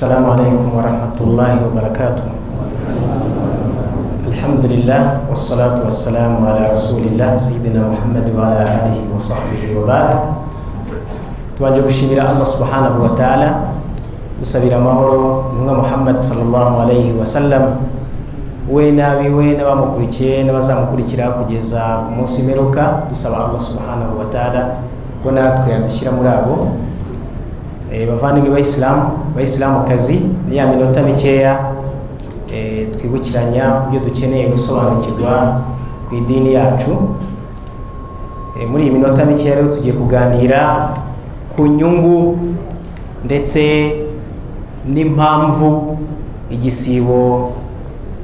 السلام عليكم ورحمة الله وبركاته. الحمد لله والصلاة والسلام على رسول الله سيدنا محمد وعلى آله وصحبه وبعد. Tubanje gushimira Allah subhanahu wa ta'ala, dusabira amahoro intumwa Muhammad sallallahu alayhi wa sallam, we n'abiwe n'abamukurikiye n'abazamukurikira kugeza ku munsi w'imperuka. Dusaba Allah subhanahu wa ta'ala ko natwe yadushyira muri abo. Bavandimwe bayisilamu, bayisilamukazi, ni ya minota mikeya twibukiranya ku byo dukeneye gusobanukirwa ku idini yacu. Muri iyi minota mikeya rero tugiye kuganira ku nyungu ndetse n'impamvu igisibo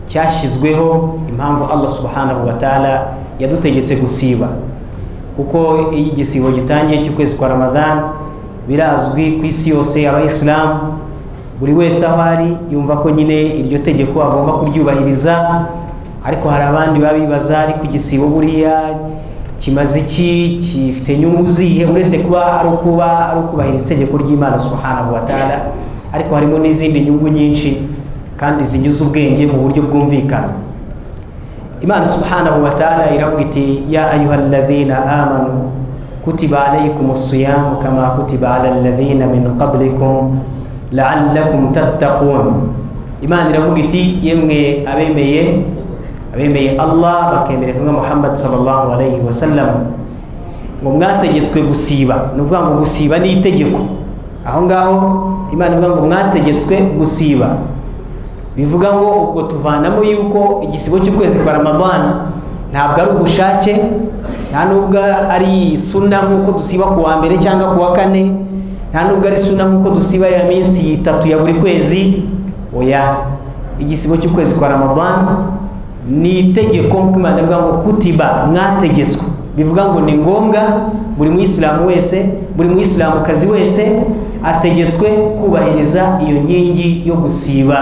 cyashyizweho, impamvu Allah subhanahu wa ta'ala yadutegetse gusiba. Kuko iyo igisibo gitangiye cy'ukwezi kwa Ramadhan, birazwi ku isi yose, abayisilamu buri wese aho ari yumva ko nyine iryo tegeko agomba kuryubahiriza. Ariko hari abandi baba bibaza: ariko igisibo buriya kimaze iki? Gifite inyungu zihe, uretse kuba ari ukubahiriza itegeko ry'Imana subhanahu wa ta'ala? Ariko harimo n'izindi nyungu nyinshi kandi zinyuze ubwenge mu buryo bwumvikana. Imana subhanahu wa ta'ala iravuga iti: ya ayuha alladhina amanu kutiba alaykum as-siyam kama kutiba ala alladhina min qablikum la'allakum tattaqun. Imana iravuga iti: yemwe abemeye, abemeye Allah bakemera intumwa Muhammad sallallahu alayhi wa sallam, ngo mwategetswe gusiba. Ni ukuvuga ngo gusiba ni itegeko. Aho ngaho Imana ivuga ngo mwategetswe gusiba, bivuga ngo ubwo tuvanamo yuko igisibo cy'ukwezi kwa Ramadan ntabwo ari ubushake, nta nubwo ari suna nk'uko dusiba ku wa mbere cyangwa ku wa kane, nta nubwo ari suna nk'uko dusiba ya minsi 3 ya buri kwezi. Oya, igisibo cy'ukwezi kwa Ramadan ni itegeko, nk'uko Imana ivuga ngo kutiba, mwategetswe. Bivuga ngo ni ngombwa, buri muyisilamu wese, buri muyisilamukazi wese ategetswe kubahiriza iyo nkingi yo gusiba.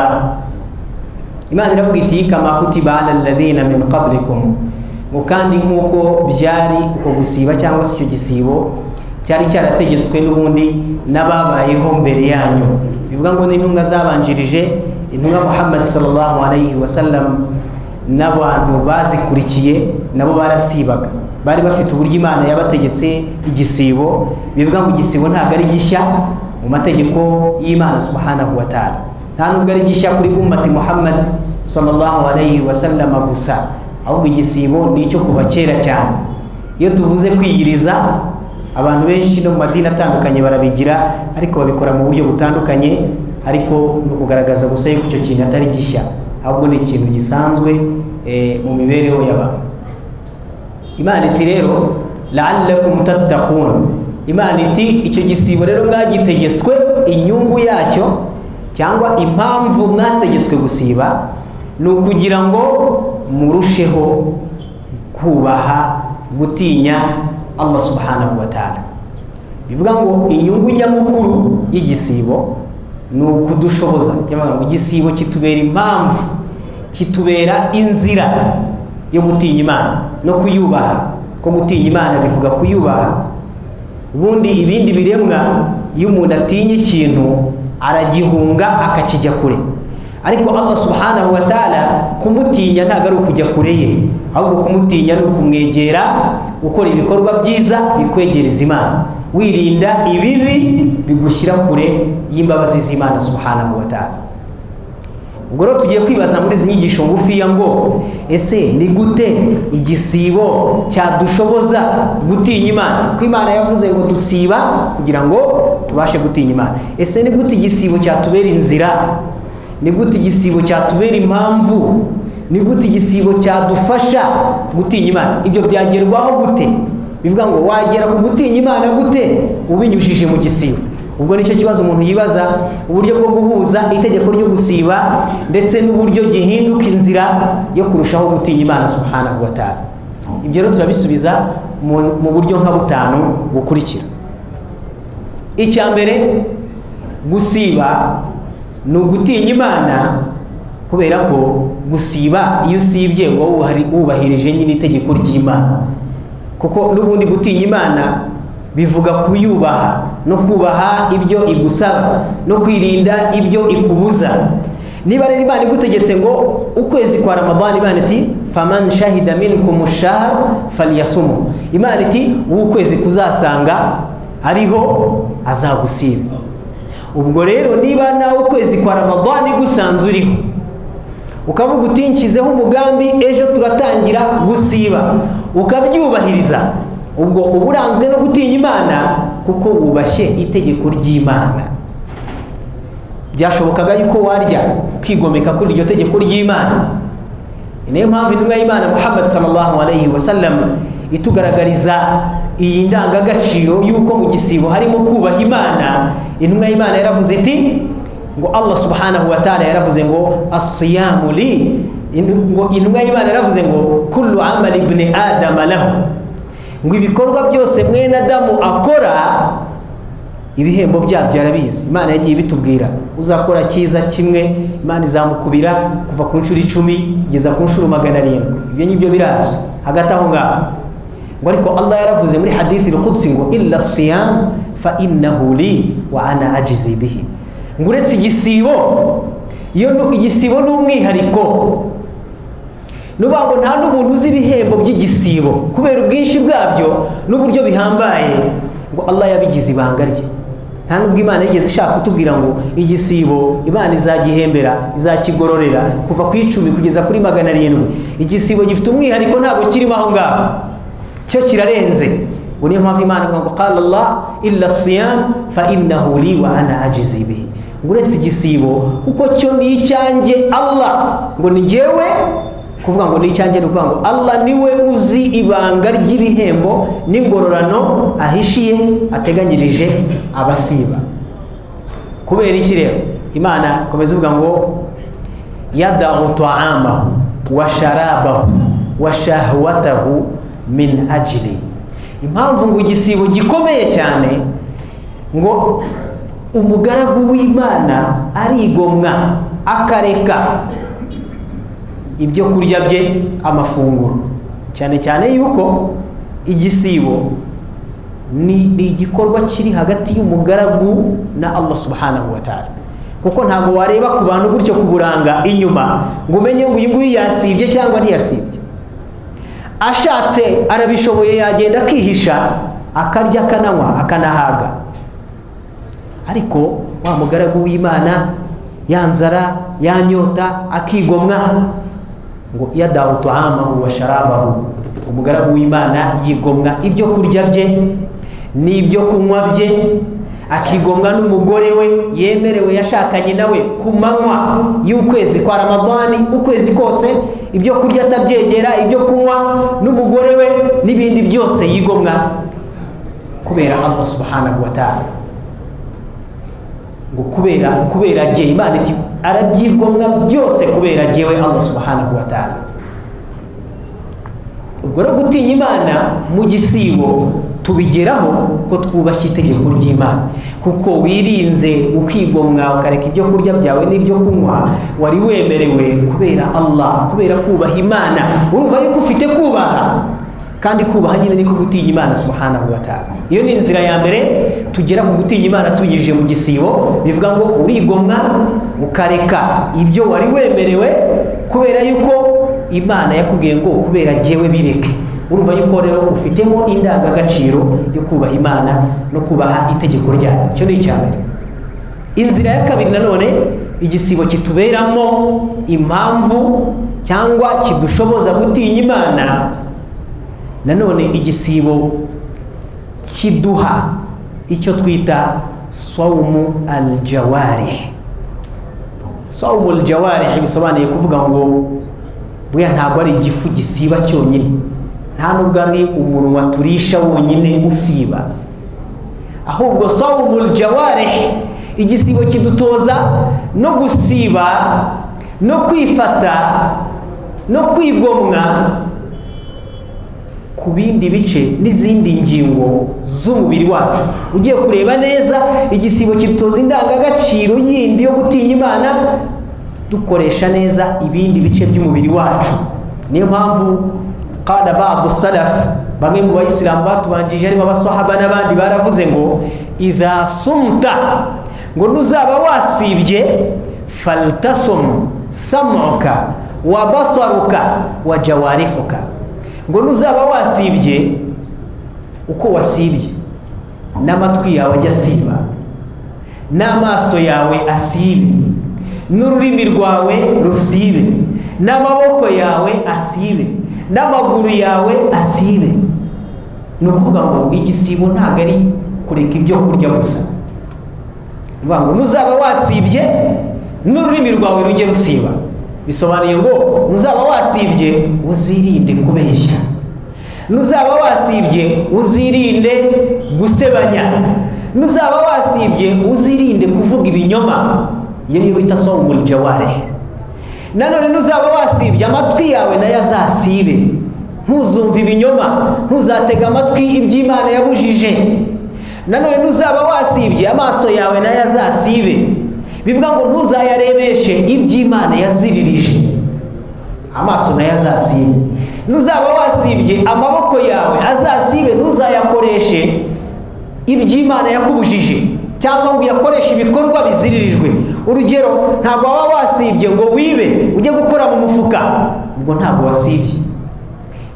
Imana iravuga iti: kama kutiba ala alladhina min qablikum, ngo kandi nk'uko byari uko gusiba cyangwa se icyo gisibo cyari cyarategetswe n'ubundi n'ababayeho mbere yanyu. Bivuga ngo n'intumwa zabanjirije intumwa Muhammad sallallahu alayhi wa sallam n'abantu bazikurikiye nabo barasibaga, bari bafite uburyo Imana yabategetse igisibo. Bivuga ngo igisibo ntabwo ari gishya mu mategeko y'Imana subhanahu wa ta'ala, nta nubwo ari gishya kuri ummati Muhammad sallallahu alayhi wa sallam gusa, ahubwo igisibo ni icyo kuva kera cyane. Iyo tuvuze kwiyiriza, abantu benshi no mu madini atandukanye barabigira, ariko babikora mu buryo butandukanye. Ariko ni ukugaragaza gusa yuko icyo kintu atari gishya, ahubwo ni ikintu gisanzwe mu mibereho y'abantu. Imana iti rero la'allakum tattaqun. Imana iti icyo gisibo rero mwagitegetswe, inyungu yacyo cyangwa impamvu mwategetswe gusiba ni ukugira ngo murusheho kubaha, gutinya Allah subhanahu wa ta'ala. Bivuga ngo inyungu nyamukuru y'igisibo ni ukudushoboza, ngo igisibo kitubera impamvu, kitubera inzira yo gutinya Imana no kuyubaha. Ko gutinya Imana bivuga kuyubaha. Ubundi ibindi biremwa, iyo umuntu atinya ikintu aragihunga, akakijya kure. Ariko Allah subhanahu wa ta'ala, kumutinya ntabwo ari ukujya kure ye, ahubwo kumutinya ni ukumwegera, gukora ibikorwa byiza bikwegereza Imana, wirinda ibibi bigushyira kure y'imbabazi z'Imana subhanahu wa ta'ala. Ubwo rero tugiye kwibaza muri izi nyigisho ngufiya ngo: ese ni gute igisibo cyadushoboza gutinya Imana? Ko Imana yavuze ngo dusiba kugira ngo tubashe gutinya Imana, ese ni gute igisibo cyatubera inzira? Ni gute igisibo cyatubera impamvu? Ni gute igisibo cyadufasha gutinya Imana? Ibyo byagerwaho gute? Bivuga ngo wagera ku gutinya Imana gute ubinyujije mu gisibo? Ubwo nicyo kibazo umuntu yibaza, uburyo bwo guhuza itegeko ryo gusiba ndetse n'uburyo gihinduka inzira yo kurushaho gutinya Imana subhanahu wa ta'ala. Ibyo rero turabisubiza mu buryo nka butanu bukurikira. Icya mbere, gusiba ni ugutinya Imana, kubera ko gusiba, iyo usibye wowe wubahirije nyine itegeko ry'Imana, kuko n'ubundi gutinya Imana bivuga kuyubaha. no kubaha ibyo igusaba, no kwirinda ibyo ikubuza. Niba rero Imana igutegetse ngo ukwezi kwa Ramadhani, Imana iti faman shahida minkum ash-shahr falyasum, Imana iti ukwezi kuzasanga ariho azagusiba. Ubwo rero niba nawe ukwezi kwa Ramadhani gusanze uriho, ukavuga uti nshyizeho umugambi ejo turatangira gusiba, ukabyubahiriza, ubwo uburanzwe no gutinya Imana kuko wubashye itegeko ry'Imana. Byashobokaga yuko warya ukigomeka kuri iryo tegeko ry'Imana. Niyo mpamvu intumwa y'Imana Muhammad sallallahu alayhi wasallam itugaragariza iyi ndangagaciro yuko mu gisibo harimo kubaha Imana. Intumwa y'Imana yaravuze iti ngo Allah subhanahu wa ta'ala yaravuze ngo as-siyamu li, ngo intumwa y'Imana yaravuze ngo kullu amali ibn adam lahu, ngo ibikorwa byose mwene Adamu akora ibihembo byabyo arabizi. Imana yagiye bitubwira, uzakora cyiza kimwe Imana izamukubira kuva ku nshuro 10 kugeza ku nshuro 700. Ibyo ngibyo birazwi hagati aho ngaho. Ngo ariko Allah yaravuze muri hadithi al-Qudsi ngo illa siyam fa innahu li wa ana ajizi bihi, ngo uretse igisibo, iyo igisibo ni umwihariko, nuba ngo nta n'umuntu uzi ibihembo by'igisibo kubera ubwinshi bwabyo n'uburyo bihambaye, ngo Allah yabigize ibanga rye. Nta nubwo Imana yigeze ishaka kutubwira ngo igisibo Imana izagihembera, izakigororera kuva ku 10 kugeza kuri 700. Igisibo gifite umwihariko, ntabwo kirimo aho ngaho, cyo kirarenze. Ngo niyo mpamvu Imana ivuga ngo qala Allah illa siyam fa innahu li wa ana ajizi bihi, ngo uretse igisibo kuko cyo ni icyanjye Allah, ngo ni njyewe. Kuvuga ngo ni icyanjye ni ukuvuga ngo Allah niwe uzi ibanga ry'ibihembo n'ingororano ahishiye ateganyirije abasiba. Kubera iki rero Imana ikomeza ivuga ngo yada'u ta'amahu wa sharabahu wa shahwatahu min ajli. Impamvu ngo igisibo gikomeye cyane, ngo umugaragu w'Imana arigomwa akareka ibyo kurya bye, amafunguro, cyane cyane yuko igisibo ni igikorwa kiri hagati y'umugaragu na Allah subhanahu wa ta'ala. Kuko ntabwo wareba ku bantu gutyo kuburanga inyuma ngo umenye ngo uyu nguyu yasibye cyangwa ntiyasibye. Ashatse arabishoboye yagenda akihisha akarya akananywa akanahaga, ariko wa mugaragu w'Imana yanzara yanyota akigomwa, ngo yada'u ta'amahu wa sharabahu, umugaragu w'Imana yigomwa ibyo kurya bye n'ibyo kunywa bye, akigomwa n'umugore we yemerewe yashakanye nawe ku manywa y'ukwezi kwa Ramadhani, ukwezi kose ibyo kurya atabyegera, ibyo kunywa n'umugore we n'ibindi byose yigomwa kubera Allah subhanahu wa ta'ala. Ngo kubera jye Imana iti arabyigomwa byose kubera jyewe Allah subhanahu wa ta'ala. Ubwo rero gutinya Imana mu gisibo tubigeraho ko twubashye itegeko ry'Imana, kuko wirinze ukigomwa ukareka ibyo kurya byawe n'ibyo kunywa wari wemerewe kubera Allah, kubera kubaha Imana. Urumva yuko ufite kubaha, kandi kubaha nyine niko gutinya Imana subhanahu wa ta'ala. Iyo ni inzira ya mbere tugera ku gutinya Imana tubinyujije mu gisibo, bivuga ngo urigomwa ukareka ibyo wari wemerewe kubera yuko Imana yakubwiye ngo kubera jyewe bireke. Urumva yuko rero ufitemo indangagaciro yo kubaha Imana no kubaha itegeko ryayo. Icyo ni icya mbere. Inzira ya kabiri nanone igisibo kituberamo impamvu cyangwa kidushoboza gutinya Imana, nanone igisibo kiduha icyo twita sawmu al-jawarih. Sawmu al-jawarih bisobanuye kuvuga ngo buya ntabwo ari igifu gisiba cyonyine, nta nubwo ari umunwa turisha wonyine usiba, ahubwo sawmul jawarih, igisibo kidutoza no gusiba no kwifata no kwigomwa ku bindi bice n'izindi ngingo z'umubiri wacu. Ugiye kureba neza igisibo kidutoza indangagaciro yindi yo gutinya Imana, dukoresha neza ibindi bice by'umubiri wacu. Niyo mpamvu qala ba'du salaf, Bamwe mu bayisilamu batubanjije harimo abasahaba n'abandi baravuze ngo idha sumta, ngo nuzaba wasibye, faltasum sam'uka wa basaruka wa jawarihuka, ngo nuzaba wasibye uko wasibye n'amatwi yawe ajya asiba, n'amaso yawe asibe, n'ururimi rwawe rusibe, n'amaboko yawe asibe, n'amaguru yawe asibe. Ni ukuvuga ngo igisibo ntabwo ari kureka ibyo kurya gusa, ni ukuvuga ngo nuzaba wasibye n'ururimi rwawe rujye rusiba. Bisobanuye ngo nuzaba wasibye uzirinde kubeshya, nuzaba wasibye uzirinde gusebanya, nuzaba wasibye uzirinde kuvuga ibinyoma, iyo niyo bita sawmul jawarih. Nanone nuzaba wasibye amatwi yawe nayo azasibe, ntuzumva ibinyoma, ntuzatega amatwi iby'Imana yabujije. Nanone nuzaba wasibye amaso yawe nayo azasibe, bivuga ngo ntuzayarebeshe iby'Imana yaziririje, amaso nayo azasibe. Nuzaba wasibye amaboko yawe azasibe, ntuzayakoreshe iby'Imana yakubujije cyangwa ngo uyakoreshe ibikorwa biziririjwe. Urugero, ntabwo waba wasibye ngo wibe ujye gukora mu mufuka, ubwo ntabwo wasibye.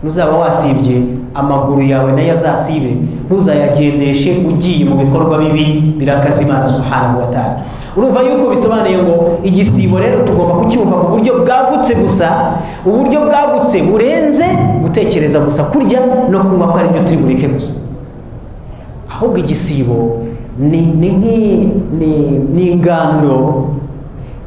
Nuzaba wasibye amaguru yawe nayo azasibe, ntuzayagendeshe ugiye mu bikorwa bibi birakaza Imana subhanahu wa ta'ala. Urumva yuko bisobanuye ngo igisibo rero tugomba kucyumva mu buryo bwagutse gusa, uburyo bwagutse burenze gutekereza gusa kurya no kunywa ko ari byo turi bureke gusa. Ahubwo igisibo ni ingando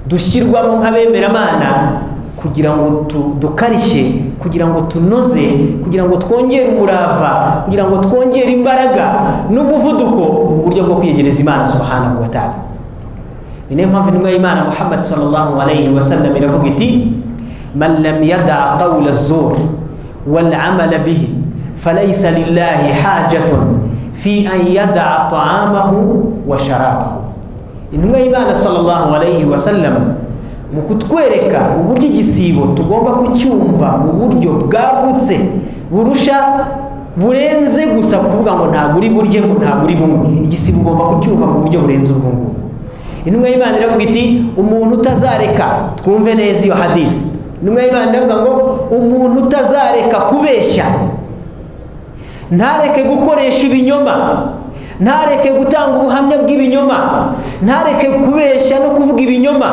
dushyirwamo nk'abemeramana kugira ngo dukarishye, kugira ngo tunoze, kugira ngo twongere umurava, kugira ngo twongere imbaraga n'umuvuduko mu buryo bwo kwiyegereza Imana subhanahu wa ta'ala. Ni nayo mpamvu intumwa y'Imana Muhammad sallallahu alayhi wa sallam iravuga iti man lam yada qawla az-zur wal 'amala bihi falaysa lillahi hajatun fi an yada'a ta'amahu wa sharabahu. Intumwa y'Imana sallallahu alayhi wa sallam mu kutwereka uburyo igisibo tugomba kucyumva mu buryo bwagutse burusha burenze gusa kuvuga ngo ntabwo uri burye, ngo ntabwo uri bunywe. Igisibo ugomba kucyumva mu buryo burenze ubwo ngubwo. Intumwa y'Imana iravuga iti umuntu utazareka, twumve neza iyo hadithi. Intumwa y'Imana iravuga ngo umuntu utazareka kubeshya, ntareke gukoresha ibinyoma, ntareke gutanga ubuhamya bw'ibinyoma, ntareke kubeshya no kuvuga ibinyoma,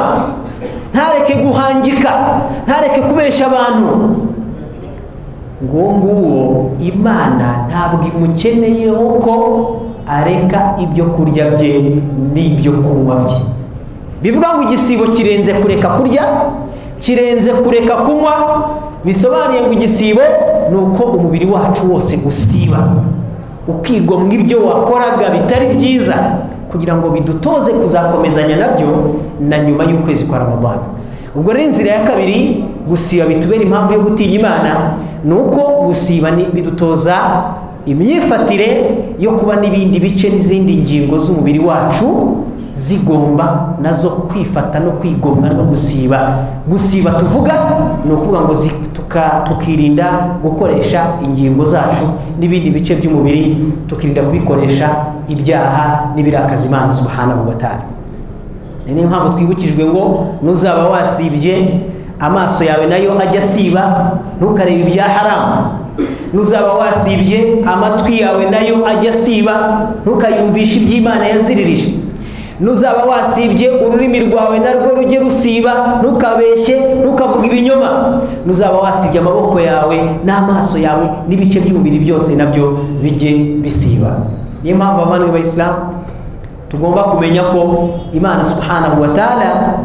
ntareke guhangika, ntareke kubeshya abantu, ngo nguwo Imana ntabwo imukeneyeho ko areka ibyo kurya bye n'ibyo kunywa bye. Bivuga ngo igisibo kirenze kureka kurya, kirenze kureka kunywa. Bisobanuye ngo igisibo ni uko umubiri wacu wose usiba, ukigomwa ibyo wakoraga bitari byiza kugira ngo bidutoze kuzakomezanya nabyo na nyuma y'ukwezi kwa Ramadhan. Ubwo rero inzira ya kabiri gusiba bitubera impamvu yo gutinya Imana ni uko gusiba bidutoza imyifatire yo kuba n'ibindi bice n'izindi ngingo z'umubiri wacu zigomba nazo kwifata no kwigomwa no gusiba. Gusiba tuvuga ni ukuvuga ngo tukirinda gukoresha ingingo zacu n'ibindi bice by'umubiri, tukirinda kubikoresha ibyaha n'ibirakaza Imana subhanahu wa ta'ala. Ni impamvu twibukijwe ngo nuzaba wasibye amaso yawe nayo ajya asiba, ntukarebe ibya haramu. Nuzaba wasibye amatwi yawe nayo ajya asiba, ntukayumvishe iby'Imana yaziririje. Nuzaba wasibye ururimi rwawe narwo rujye rusiba, ntukabeshye, ntukavuga ibinyoma. Nuzaba wasibye amaboko yawe n'amaso yawe n'ibice by'umubiri byose nabyo bijye bisiba. Niyo mpamvu abavandimwe b'Abayisilamu tugomba kumenya ko Imana subhanahu wa ta'ala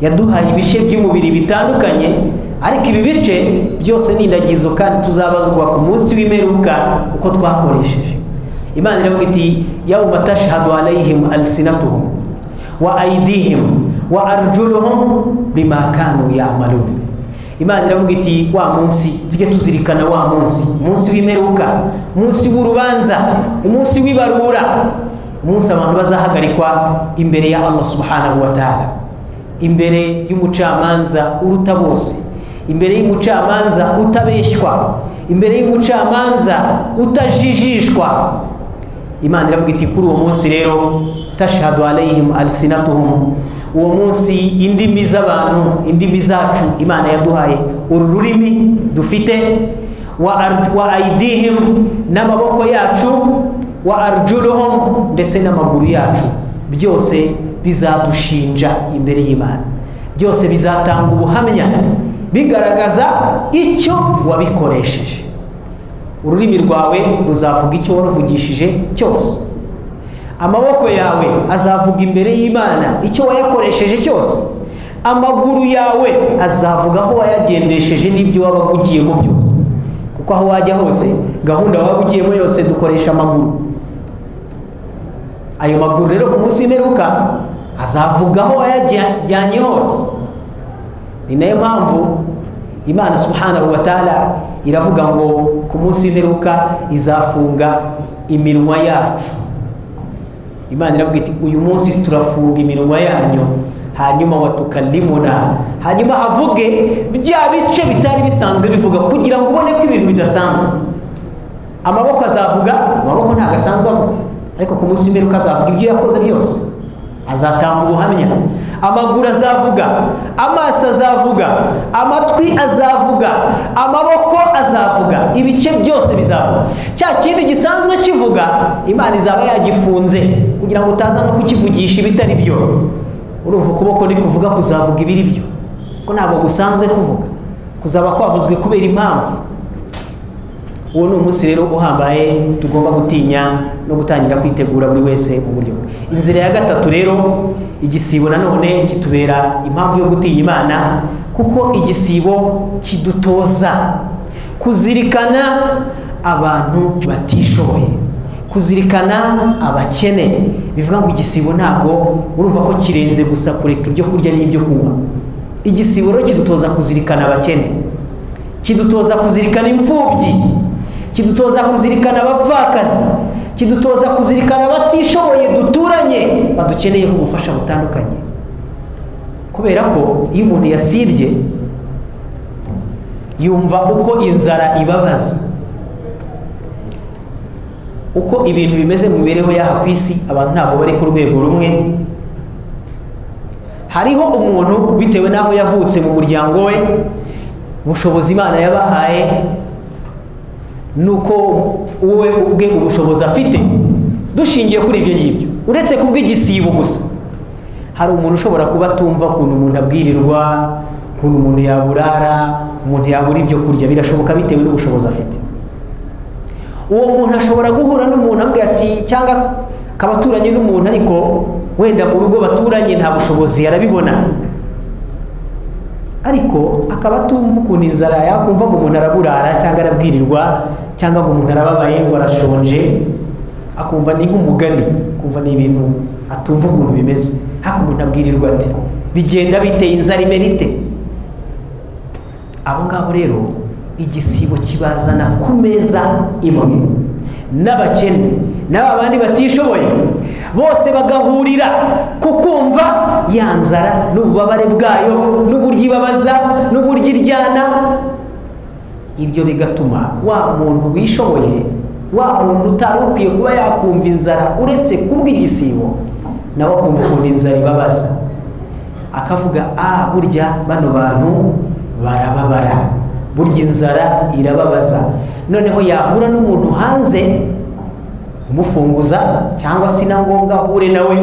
yaduhaye ibice by'umubiri bitandukanye, ariko ibi bice byose ni indagizo kandi tuzabazwa ku munsi w'imperuka uko twakoresheje. Imana iravuga iti yawma tashhadu alayhim alsinatuhum wa aydihim wa arjuluhum bima kanu ya'malun. Imana iravuga iti wa munsi tujye tuzirikana wa munsi, umunsi w'imperuka, umunsi w'urubanza, umunsi w'ibarura, umunsi abantu bazahagarikwa imbere ya Allah subhanahu wa ta'ala, imbere y'umucamanza uruta bose, imbere y'umucamanza utabeshywa, imbere y'umucamanza utajijishwa. Imana iravuga iti kuri uwo munsi rero tashhadu alayhim alsinatuhum, uwo munsi indimi z'abantu, indimi zacu Imana yaduhaye uru rurimi dufite, wa aidihim, n'amaboko yacu, wa arjuluhum, ndetse n'amaguru yacu, byose bizadushinja imbere y'Imana, byose bizatanga ubuhamya bigaragaza icyo wabikoresheje. Ururimi rwawe ruzavuga icyo waruvugishije cyose, amaboko yawe azavuga imbere y'Imana icyo wayakoresheje cyose, amaguru yawe azavuga aho wayagendesheje n'ibyo wabaga ugiyemo byose, kuko aho wajya hose gahunda waba ugiyemo yose dukoresha amaguru. Ayo maguru rero ku munsi w'imperuka azavuga aho wayajyanye hose. Ni nayo mpamvu Imana subhanahu wa ta'ala iravuga ngo ku munsi w'imperuka izafunga iminwa yacu. Imana iravuga iti uyu munsi turafunga iminwa yanyu, hanyuma watukallimuna, hanyuma havuge bya bice bitari bisanzwe bivuga, kugira ngo ubone ko ibintu bidasanzwe. Amaboko azavuga, amaboko ntabwo asanzwe avuga, ariko ku munsi w'imperuka azavuga ibyo yakoze byose, azatanga ubuhamya. Amaguru azavuga, amaso azavuga, amatwi azavuga, amaboko azavuga, ibice byose bizavuga. Cya kindi gisanzwe kivuga Imana izaba yagifunze kugira ngo utaza no kukivugisha ibitari byo. Urumva ukuboko ni kuvuga kuzavuga ibiri byo, ko ntabwo gusanzwe kuvuga, kuzaba kwavuzwe kubera impamvu. Uwo ni umunsi rero uhambaye tugomba gutinya no gutangira kwitegura buri wese mu buryo. Inzira ya gatatu rero, igisibo nanone kitubera impamvu yo gutinya Imana, kuko igisibo kidutoza kuzirikana abantu batishoboye, kuzirikana abakene. Bivuga ngo igisibo ntabwo urumva ko kirenze gusa kureka ibyo kurya n'ibyo kunywa. Igisibo rero kidutoza kuzirikana abakene, kidutoza kuzirikana imfubyi, kidutoza kuzirikana abapfakazi, kidutoza kuzirikana abatishoboye duturanye badukeneyeho ubufasha butandukanye. Kubera ko iyo umuntu yasibye yumva uko inzara ibabaza, uko ibintu bimeze mu mibereho y'aha ku isi, abantu ntabwo bari ku rwego rumwe. Hariho umuntu bitewe n'aho yavutse mu muryango we, ubushobozi Imana yabahaye nuko uwe ubwe ubushobozi afite, dushingiye kuri ibyo ngibyo, uretse kubw'igisibo gusa, hari umuntu ushobora kuba atumva ukuntu umuntu abwirirwa, ukuntu umuntu yaburara, umuntu yabura ibyo kurya, birashoboka bitewe n'ubushobozi afite. Uwo muntu ashobora guhura n'umuntu ambwira ati, cyangwa akaba aturanye n'umuntu ariko wenda mu rugo baturanye nta bushobozi arabibona, ariko akaba atumva ukuntu inzara yakumva ngo umuntu araburara cyangwa arabwirirwa cyangwa ngo umuntu arababaye ngo arashonje, akumva ni nk'umugani, akumva ni ibintu atumva ukuntu bimeze. Hako umuntu abwirirwa ati bigenda biteye inzara imerite. Abo ngabo rero igisibo kibazana ku meza imwe n'abakene n'aba bandi batishoboye, bose bagahurira ku kumva ya nzara n'ububabare bwayo n'uburyo ibabaza n'uburyo iryana. Ibyo bigatuma wa muntu wishoboye, wa muntu utari ukwiye kuba yakumva inzara uretse kubw'igisibo, nawe akumva ukuntu inzara ibabaza, akavuga ah, burya bano bantu barababara, burya inzara irababaza. Noneho yahura n'umuntu hanze umufunguza, cyangwa se na ngombwa ahure nawe,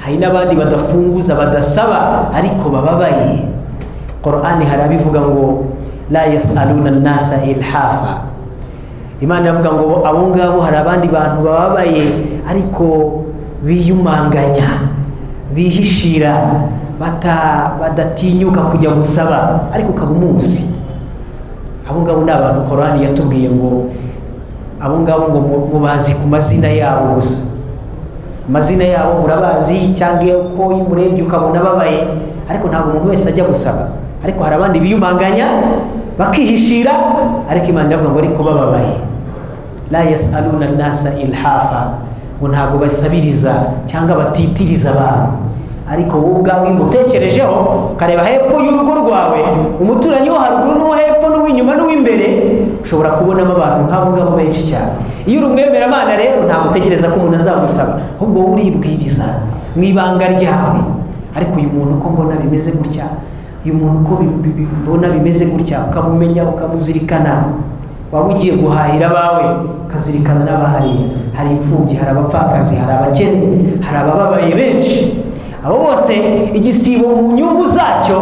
hari n'abandi badafunguza badasaba ariko bababaye. Qur'ani hari abivuga ngo la yasaluna an-nasa ilhafa. Imana iravuga ngo abo ngabo hari abandi bantu bababaye ariko biyumanganya, bihishira, badatinyuka kujya gusaba, ariko ukaba umuzi. Abo ngabo ni abantu Qur'ani yatubwiye ngo abo ngabo ngo mubazi ku mazina yabo gusa, amazina yabo murabazi, cyangwa uko umurebye ukabona babaye, ariko ntabwo umuntu wese ajya gusaba. Ariko hari abandi biyumanganya bakihishira, ariko Imana iravuga ngo ariko bababaye. La yasaluna an-nasa ilhafa, ngo ntabwo basabiriza cyangwa batitiriza abantu, ariko wowe ubwawe umutekerejeho ukareba hepfo y'urugo rwawe, umuturanyi wo haruguru n'uwo hepfo n'uw'inyuma n'uw'imbere, ushobora kubonamo abantu nk'abo ngabo benshi cyane. Iyo uri umwemeramana rero ntabwo utegereza ko umuntu azagusaba, ahubwo wowe uribwiriza mu ibanga ryawe, ariko uyu muntu uko mbona bimeze gutya, uyu muntu uko mbona bimeze gutya, ukamumenya ukamuzirikana. Waba ugiye guhahira abawe ukazirikana n'abahariya, hari imfubyi, hari abapfakazi, hari abakene, hari abababaye benshi. Abo bose igisibo mu nyungu zacyo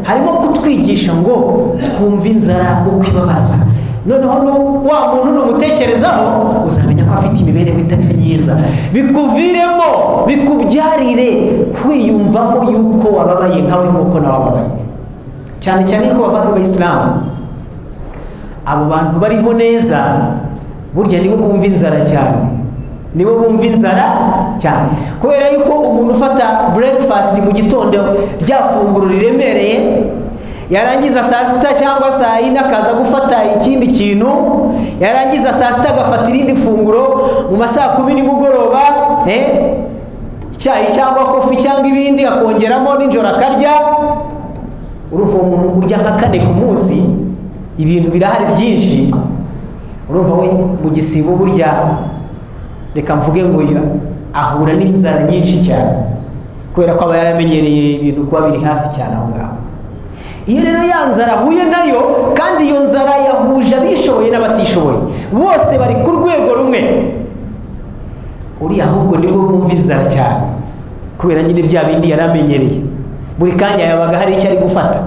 harimo kutwigisha ngo twumve inzara uko ibabaza. Noneho wa muntu numutekerezaho uzamenya ko afite imibereho itari myiza, bikuviremo bikubyarire kwiyumvamo yuko wababaye nkawe nk'uko nawe wababaye. Cyane cyane ko bavandimwe b'Abayisilamu, abo bantu bariho neza burya nibo bumva inzara cyane, nibo bumva inzara cyane, kubera yuko umuntu ufata breakfast mu gitondo rya funguro riremereye, yarangiza saa sita cyangwa saa yine akaza gufata ikindi kintu, yarangiza saa sita agafata irindi funguro, mu masaha 10 nimugoroba icyayi cyangwa kofi cyangwa ibindi akongeramo, nijoro akarya. Urumva umuntu urya nka 4 ku munsi, ibintu birahari byinshi. Urumva we mu gisibo burya, reka mvuge ngo ahura n'inzara nyinshi cyane, kubera ko aba yaramenyereye ibintu kuba biri hafi cyane aho ngaho. Iyo rero ya nzara ahuye nayo, kandi iyo nzara yahuje abishoboye n'abatishoboye, bose bari ku rwego rumwe, uriya ahubwo nibo bumva inzara cyane, kubera nyine bya bindi yaramenyereye, buri kanya yabaga hari icyo ari gufata,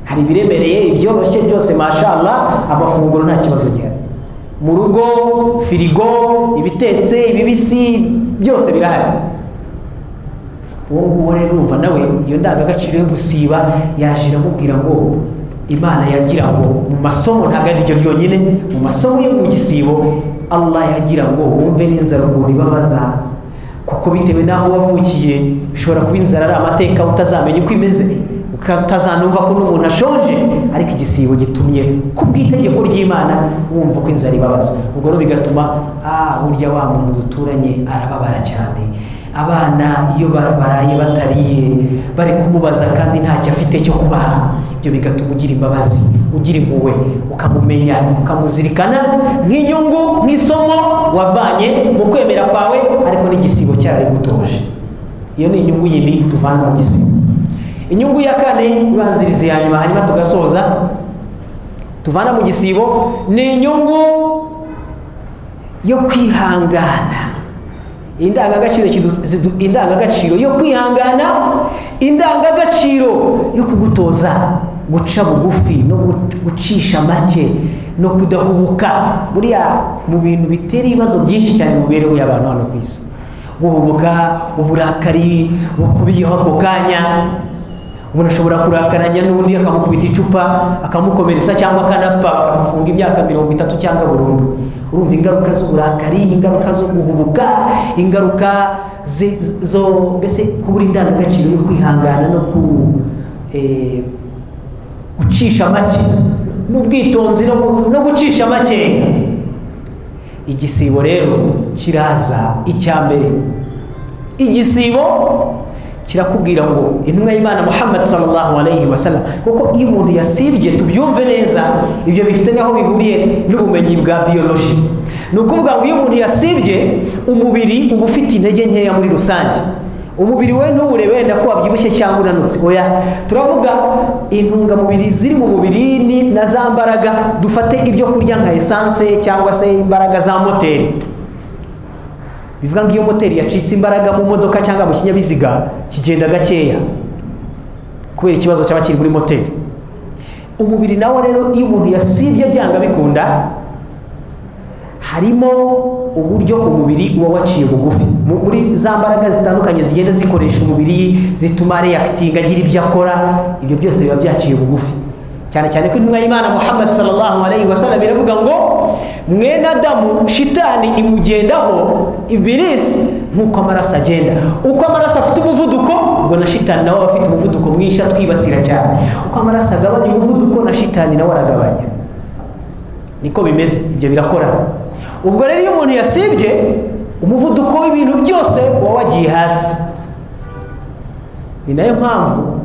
hari ibiremereye, ibyoroshye byose, mashallah, amafunguro nta kibazo gihari mu rugo, firigo, ibitetse, ibibisi, byose birahari. Uwo nguwo rero urumva nawe iyo ndangagaciro yo gusiba yaje iramubwira ngo Imana yagira ngo mu masomo, ntabwo ari ryo ryonyine, mu masomo yo mu gisibo Allah yagira ngo wumve n'inzara ukuntu ibabaza, kuko bitewe n'aho wavukiye bishobora kuba inzara ari amateka utazamenya uko imeze, utazanumva ko n'umuntu ashonje, ariko igisibo gitumye ku bw'itegeko ry'Imana wumva ko inzara ibabaza. Ubwo rero bigatuma burya wa muntu duturanye arababara cyane, abana iyo baraye batariye bari kumubaza kandi ntacyo afite cyo kubaha, ibyo bigatuma ugira imbabazi, ugira impuhwe, ukamumenya, ukamuzirikana nk'inyungu, nk'isomo wavanye mu kwemera kwawe, ariko n'igisibo cyararigutoje. Iyo ni inyungu yindi tuvana mu gisibo. Inyungu ya kane ibanziriza ya nyuma hanyuma tugasoza, tuvana mu gisibo ni inyungu yo kwihangana. Indangagaciro yo kwihangana, indangagaciro yo kugutoza guca bugufi no gucisha make no kudahubuka. Buriya mu bintu bitera ibibazo byinshi cyane mu mibereho y'abantu hano ku isi, guhubuka, uburakari bukubiyeho ako kanya, umuntu ashobora kurakaranya n'undi akamukubita icupa akamukomeretsa cyangwa akanapfa, bakamufunga imyaka 30 cyangwa burundu. Urumva ingaruka z'uburakari, ingaruka zo guhubuka, ingaruka zo mbese kubura indangagaciro yo kwihangana no gucisha make n'ubwitonzi no gucisha make. Igisibo rero kiraza. Icya mbere, igisibo kirakubwira ngo intumwa y'Imana Muhammad sallallahu alayhi wasallam, kuko iyo umuntu yasibye, tubyumve neza, ibyo bifite naho bihuriye n'ubumenyi bwa biology. Ni ukuvuga ngo iyo umuntu yasibye, umubiri uba ufite intege nkeya muri rusange. Umubiri we ntuwurebe wenda ko wabyibushye cyangwa unanutse, oya, turavuga intungamubiri ziri mu mubiri ni na za mbaraga. Dufate ibyo kurya nka essence cyangwa se imbaraga za moteri. Bivuga ngo iyo moteri yacitse imbaraga mu modoka cyangwa mu kinyabiziga, kigenda gakeya kubera ikibazo cyaba kiri muri moteri. Umubiri nawo rero iyo umuntu yasibye byanga bikunda, harimo uburyo umubiri uba waciye bugufi muri za mbaraga zitandukanye zigenda zikoresha umubiri, zituma reacting, agira ibyo akora, ibyo byose biba byaciye bugufi. Cyane cyane ko intumwa y'Imana Muhammad sallallahu alayhi wasallam iravuga ngo mwene Adamu shitani imugendaho, Ibilisi, nk'uko amaraso agenda. Uko amaraso afite umuvuduko, ubwo na shitani nawe afite umuvuduko mwinshi, atwibasira cyane. Uko amaraso agabanya umuvuduko, na shitani nawe aragabanya. Niko bimeze, ibyo birakorana. Ubwo rero iyo umuntu yasibye, umuvuduko w'ibintu byose uba wagiye hasi. Ni nayo mpamvu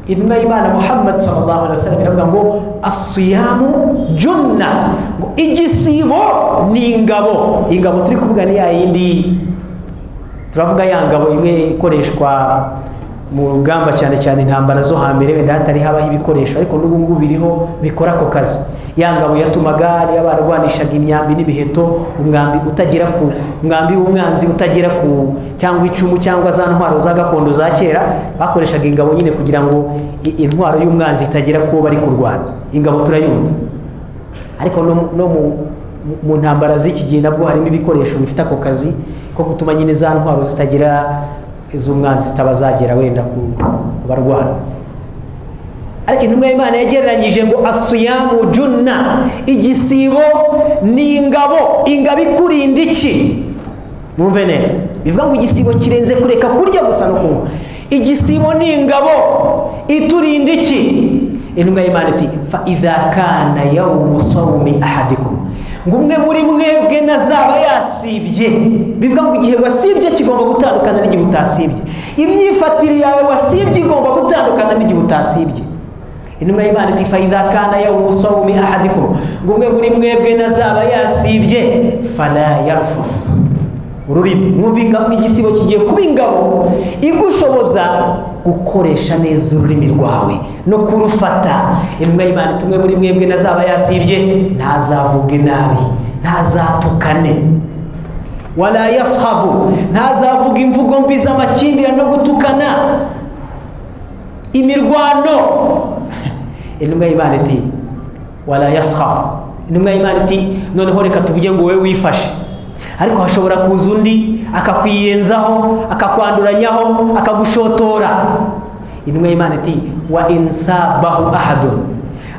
intumwa y'Imana Muhammad sallallahu alaihi wasallam iravuga ngo Asiyamu junna, ngo igisibo ni ingabo. Ingabo turi kuvuga ni ya yindi turavuga, ya ngabo imwe ikoreshwa mu rugamba, cyane cyane intambara zo hambere, wenda hatari habaho ibikoresho, ariko n'ubu ngubu biriho bikora ako kazi. Ya ngabo yatumaga niyo barwanishaga imyambi n'imiheto, umwambi utagera ku umwambi w'umwanzi utagera ku, cyangwa icumu, cyangwa za ntwaro za gakondo za kera bakoreshaga ingabo nyine kugira ngo intwaro y'umwanzi itagera ku bari kurwana. Ingabo turayumva, ariko no mu ntambara z'iki gihe nabwo harimo ibikoresho bifite ako kazi ko gutuma nyine za ntwaro zitagira iz'umwanzi zitaba zagera wenda ku barwana. Ariko intumwa y'Imana yagereranyije ngo asiyamu junna, igisibo ni ingabo. Ingabo ikurinda iki? Mwumve neza, bivuga ngo igisibo kirenze kureka kurya gusa no kunywa. Igisibo ni ingabo iturinda iki? Intumwa y'Imana iti fa idha kana yawmu sawmi ahadikum, ngo umwe muri mwebwe nazaba yasibye. Bivuga ngo igihe wasibye kigomba gutandukana n'igihe utasibye, imyifatire yawe wasibye igomba gutandukana n'igihe utasibye. Intumwa y'Imana iti fa idha kana yawmu sawmi ahadikum, ngo umwe muri mwebwe nazaba yasibye, fala yarfus, ururimi. Mwumva igisibo kigiye kuba ingabo igushoboza gukoresha neza ururimi rwawe no kurufata. Intumwa y'Imana iti umwe muri mwebwe nazaba yasibye ntazavuge nabi, ntazatukane, wala yashabu, ntazavuga imvugo mbi z'amakimbirane no gutukana, imirwano. Intumwa y'Imana iti wala yashabu. Intumwa y'Imana iti noneho reka tuvuge ngo wowe wifashe, ariko hashobora kuza undi akakwiyenzaho, akakwanduranyaho, akagushotora. Intumwa y'Imana iti wa insabahu ahadun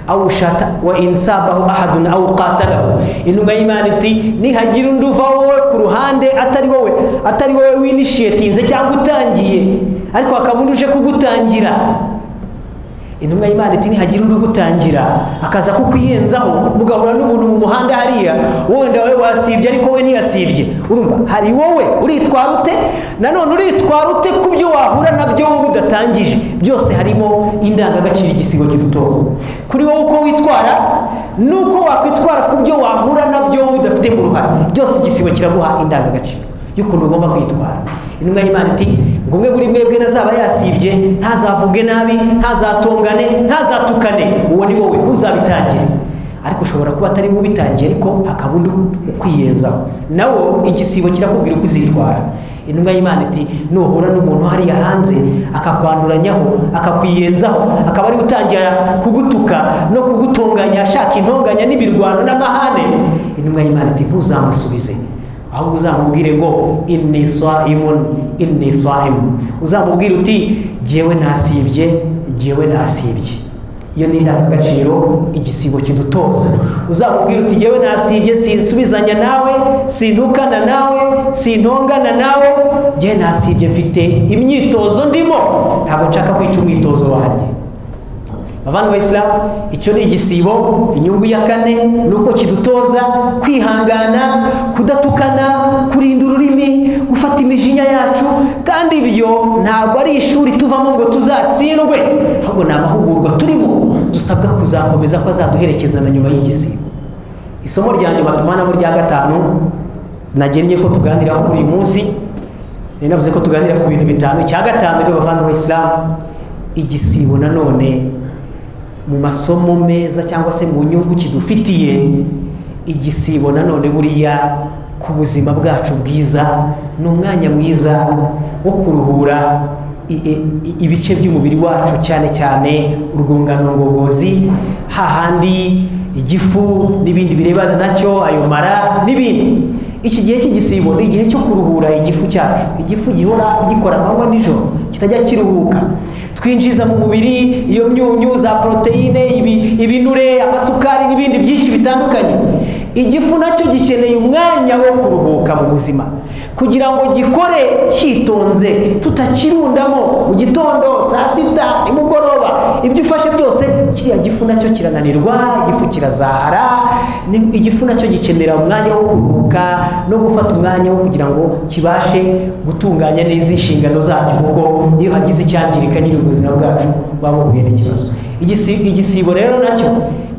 aw shata, wa insabahu ahadun aw qatalahu. Intumwa y'Imana iti nihagira undi uva wowe ku ruhande, atari wowe winishiyetinze cyangwa utangiye, ariko hakaba undi uje kugutangira. Intumwa y'Imana iti nihagira undi ugutangira akaza kukwiyenzaho, mugahura n'umuntu mu muhanda hariya, wenda wowe wasibye ariko we ntiyasibye, urumva hari wowe uritwara ute? Nanone uritwara ute ku byo wahura nabyo wowe udatangije? Byose harimo indangagaciro igisibo kidutoza kuri wowe uko witwara nuko wakwitwara ku byo wahura nabyo wowe udafitemo uruhare. Byose igisibo kiraguha indangagaciro y'ukuntu ugomba kwitwara. Intumwa y'Imana iti ngo umwe muri mwebwe nazaba yasibye ntazavuge nabi, ntazatongane, ntazatukane. Uwo ni wowe, ntuzabitangire. Ariko ushobora kuba atari wowe ubitangiye, ariko hakaba undi ukwiyenzaho, nawo igisibo kirakubwira uko uzitwara. Intumwa y'Imana iti nuhura n'umuntu hariya hanze akakwanduranyaho, akakwiyenzaho, akaba ari gutangira kugutuka no kugutonganya, ashaka intonganya n'ibirwano n'amahane, intumwa y'Imana iti ntuzamusubize, ahubwo uzamubwire ngo inni saimun, inni saim. Uzamubwire uti jyewe nasibye, jyewe nasibye. Iyo ni indangagaciro igisibo kidutoza. Uzamubwire uti jyewe nasibye, sinsubizanya nawe, sintukana nawe, sintongana nawe, jyewe nasibye, mfite imyitozo ndimo, ntabwo nshaka kwica umwitozo wanjye. Bavandimwe Islam, icyo ni igisibo. Inyungu ya kane ni uko kidutoza kwihangana, kudatukana, kurinda ururimi, gufata imijinya yacu. Kandi ibyo ntabwo ari ishuri tuvamo ngo tuzatsindwe, ahubwo ni amahugurwa turimo dusabwa kuzakomeza ko azaduherekeza na nyuma y'igisibo. Isomo rya nyuma tuvanamo rya gatanu nagennye ko tuganiraho kuri uyu munsi, navuze ko tuganira ku bintu bitanu. Icya gatanu rero bavandimwe Islam, igisibo nanone mu masomo meza cyangwa se mu nyungu kidufitiye, igisibo nanone buriya ku buzima bwacu bwiza ni umwanya mwiza wo kuruhura ibice by'umubiri wacu, cyane cyane urwungano ngogozi, hahandi igifu n'ibindi birebana nacyo, ayo mara n'ibindi. Iki gihe cy'igisibo ni igihe cyo kuruhura igifu cyacu. Igifu gihora gikora amanywa nijoro, kitajya kiruhuka. Twinjiza mu mubiri iyo myunyu za proteine, ibinure, amasukari n'ibindi byinshi bitandukanye. Igifu nacyo gikeneye umwanya wo kuruhuka mu buzima kugira ngo gikore cyitonze, tutakirundamo mu gitondo, saa sita, nimugoroba. Ibyo ufashe byose kiriya gifu nacyo kirananirwa, igifu kirazahara. Igifu nacyo gikenera umwanya wo kuruhuka no gufata umwanya wo kugira ngo kibashe gutunganya neza inshingano zacyo, kuko iyo hagize icyangirika nyine ubuzima bwacu buba buhuye n'ikibazo. Igisibo rero nacyo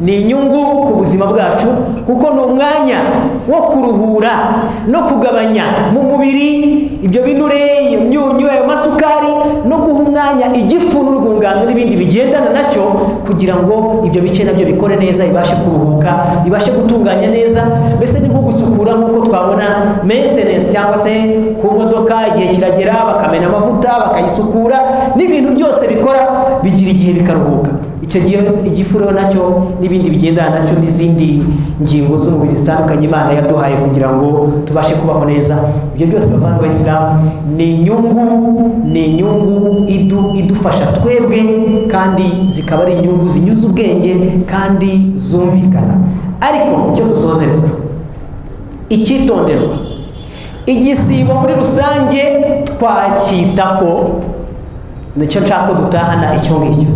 Ni inyungu ku buzima bwacu, kuko ni umwanya wo kuruhura no kugabanya mu mubiri ibyo binure, iyo myunyu, ayo masukari, no guha umwanya igifu n'urwungano n'ibindi bigendana nacyo, kugira ngo ibyo bice nabyo bikore neza, ibashe kuruhuka, ibashe gutunganya neza. Mbese ni nko gusukura, nk'uko twabona maintenance cyangwa se ku modoka igihe kiragera bakamena amavuta, bakayisukura, n'ibintu byose bikora bigira igihe bikaruhuka. Icyo gihe igifu rero nacyo n'ibindi bigendana nacyo n'izindi ngingo z'umubiri zitandukanye Imana yaduhaye kugira ngo tubashe kubaho neza. Ibyo byose, bavandimwe b'Abayisilamu, ni inyungu idufasha twebwe, kandi zikaba ari inyungu zinyuze ubwenge kandi zumvikana. Ariko icyo dusozereza, icyitonderwa: igisibo muri rusange twacyita ko nicyo nshaka ko dutahana. Icyo ngicyo,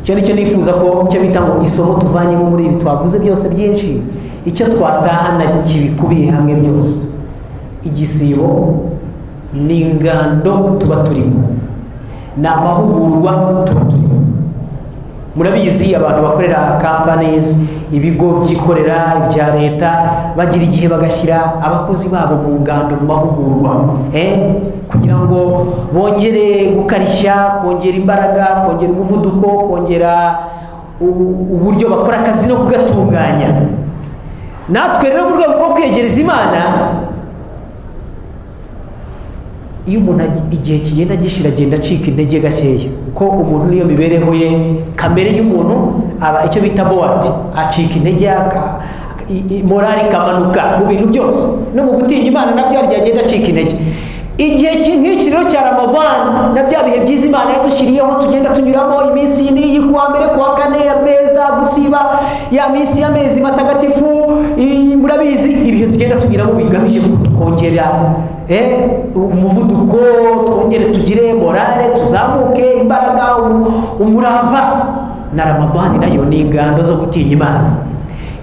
icyo nicyo nifuza ko icyo bita ngo isomo tuvanyemo muri ibi twavuze byose byinshi, icyo twatahana kibikubiye hamwe byose: igisibo ni ingando tuba turimo, ni amahugurwa tuba turimo. Murabizi, abantu bakorera companies, ibigo byikorera, ibya leta, bagira igihe bagashyira abakozi babo mu ngando, mu mahugurwa, kugira ngo bongere gukarishya, kongera imbaraga, kongera umuvuduko, kongera uburyo bakora akazi no kugatunganya. Natwe rero, mu rwego rwo kwegereza Imana, iyo umuntu igihe kigenda gishira agenda acika intege gakeya, kuko umuntu niyo mibereho ye, kamere y'umuntu aba icyo bita bored, acika intege, morale ikamanuka mu bintu byose, no mu gutinya Imana nabyo hari igihe agenda acika intege. Igihe nk'iki rero cya Ramadhan, na bya bihe byiza Imana yadushyiriyeho tugenda tunyuramo, iminsi n'iyi, kuwa mbere, kuwa kane, meza gusiba, ya minsi y'amezi matagatifu, murabizi ibihe tugenda tunyuramo bigamije kongera umuvuduko, twongere tugire morale, tuzamuke imbaraga, umurava. Na Ramadhan nayo ni ingando zo gutinya Imana.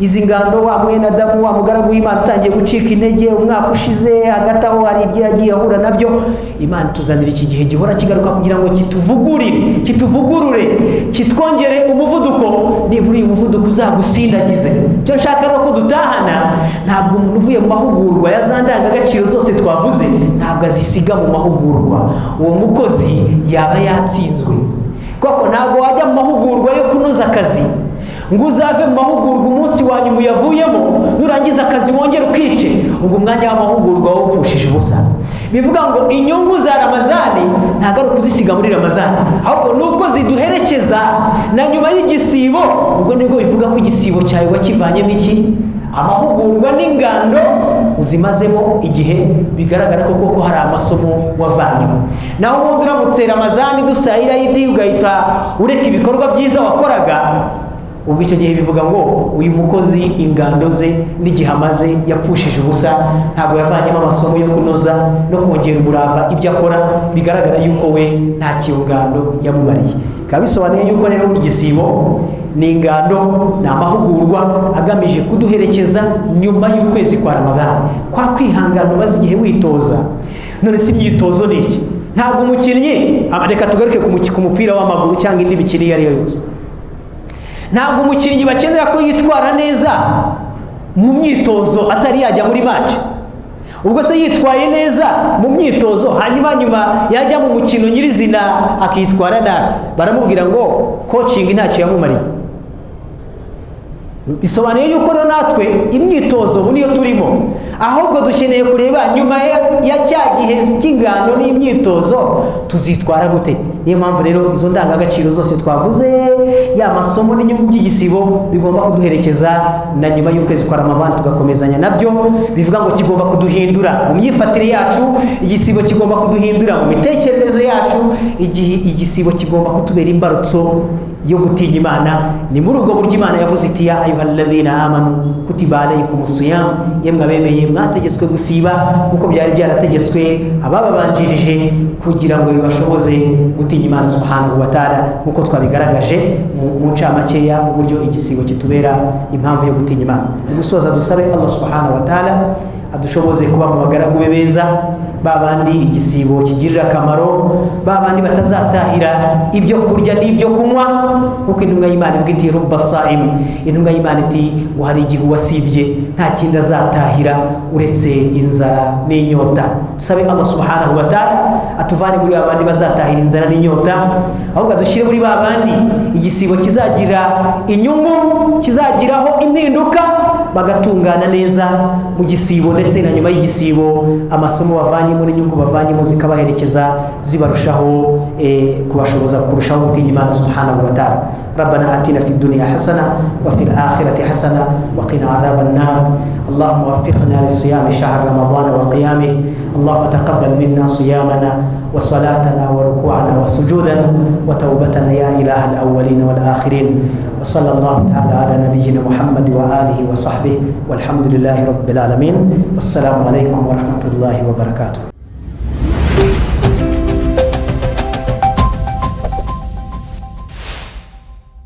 Izi ngando, wa mwene Adamu, wa mugaragu w'Imana utangiye gucika intege umwaka ushize, hagati aho hari ibyo yagiye ahura nabyo, Imana ituzanira iki gihe gihora kigaruka kugira ngo kituvugurire, kituvugurure, kitwongere umuvuduko, nibura uyu muvuduko uzagusindagize. Icyo nshaka rero ko dutahana, ntabwo umuntu uvuye mu mahugurwa ya za ndangagaciro zose twavuze, ntabwo azisiga mu mahugurwa. Uwo mukozi yaba yatsinzwe, kuko ntabwo wajya mu mahugurwa yo kunoza akazi ngo uzave mu mahugurwa, umunsi wa nyuma uyavuyemo, nurangiza akazi wongere ukice. Ubwo umwanya w'amahugurwa wawupfushije ubusa. Bivuga ngo inyungu za Ramazani ntabwo ari ukuzisiga muri Ramazani, ahubwo ni uko ziduherekeza na nyuma y'igisibo. Ubwo nibwo bivuga ko igisibo cyawe wakivanyemo iki? Amahugurwa n'ingando uzimazemo igihe, bigaragara ko koko hari amasomo wavanyemo. Naho ubundi uramutse Ramazani dusayira yidi ugahita ureka ibikorwa byiza wakoraga, ubwo icyo gihe bivuga ngo uyu mukozi ingando ze n'igihe amaze yapfushije ubusa, ntabwo yavanyemo amasomo yo kunoza no kongera umurava ibyo akora. Bigaragara yuko we nta kiyo ngando yamumariye. Bikaba bisobanuye yuko rero igisibo ni ingando, ni amahugurwa agamije kuduherekeza nyuma y'ukwezi kwa Ramadhan, kwa kwihangana umaze igihe witoza. None si imyitozo ni iki? Ntabwo umukinnyi, reka tugaruke ku mupira w'amaguru cyangwa indi mikino iyo ari yo yose, ntabwo umukinnyi bakenera ko yitwara neza mu myitozo atari yajya muri match. Ubwo se yitwaye neza mu myitozo, hanyuma nyuma yajya mu mukino nyirizina akitwara nabi, baramubwira ngo coaching ntacyo yamumariye. Bisobanuye yuko rero natwe imyitozo ubu niyo turimo, ahubwo dukeneye kureba nyuma ya cya gihe cy'ingando n'imyitozo tuzitwara gute. Niyo mpamvu rero izo ndangagaciro zose twavuze, ya masomo n'inyungu by'igisibo, bigomba kuduherekeza na nyuma y'ukwezi kwa Ramadhan, tugakomezanya nabyo. Bivuga ngo kigomba kuduhindura mu myifatire yacu, igisibo kigomba kuduhindura mu mitekerereze yacu, igihe igisibo kigomba kutubera imbarutso yo gutinya Imana. Ni muri ubwo buryo Imana yavuze iti: "Ya ayuhalladhina amanu kutiba alaykumus siyam", yemwe abemeye, mwategetswe gusiba kuko byari byarategetswe abababanjirije, kugira ngo bibashoboze gutinya Imana subhanahu wa ta'ala, nkuko twabigaragaje mu ncamakeya uburyo igisibo kitubera impamvu yo gutinya Imana. Mu gusoza, dusabe Allah subhanahu wa ta'ala. Adushoboze kuba mu bagaragu be beza, ba bandi igisibo kigirira akamaro, ba bandi batazatahira ibyo kurya n'ibyo kunywa, kuko intumwa y'Imana ivuga iti rubba sa'im, intumwa y'Imana iti ngo hari igihe uwasibye nta kindi azatahira uretse inzara n'inyota. Dusabe Allah subhanahu wa ta'ala atuvane muri ba bandi bazatahira inzara n'inyota, ahubwo adushyire muri ba bandi igisibo kizagira inyungu, kizagiraho impinduka, bagatungana neza mu gisibo ndetse na nyuma y'igisibo, amasomo bavanyemo n'inyungu bavanyemo zikabaherekeza, zibarushaho kubashoboza kurushaho gutinya Imana subhanahu wa ta'ala. ربنا آتنا في الدنيا حسنة وفي الآخرة حسنة وقنا عذاب النار. اللهم وفقنا لصيام شهر رمضان وقيامه. اللهم تقبل منا صيامنا وصلاتنا وركوعنا وسجودنا وتوبتنا يا إله الأولين والآخرين. وصلى الله تعالى على نبينا محمد وآله وصحبه، والحمد لله رب العالمين. والسلام عليكم ورحمة الله وبركاته.